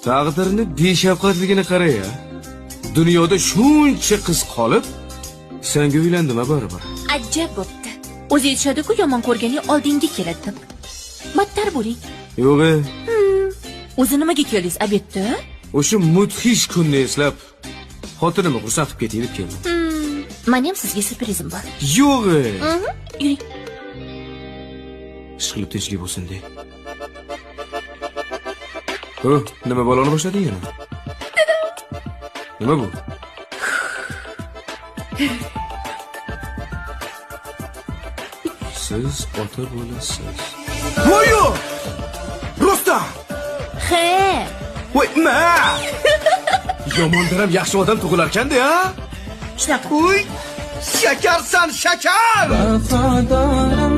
Taqdirni beshafqatligini qara-ya. Dunyoda shuncha qiz qolib, senga uylandim a baribir. Ajab bo'pti. O'zi aytishadi-ku, yomon ko'rganing oldinga keladi deb. Battar bo'ling. Yo'q, e, O'zi nimaga keldingiz обед da? O'sha mudhish kunni eslab, xotinimni xursand qilib ketay deb keldim. Mani ham sizga syurprizim bor. Yo'q, e. Yuring. Ishqilib tinchlik bo'lsin de. O, nima baloni boshlading yana? Nima bu? Siz ota bo'lasiz. Voy-yo! Rostdan! He. Voy, ma! Yomondan ham yaxshi odam tug'ilarkan-da, a? Shunaqa. Uy, shakarsan, shakar! Vafodorim.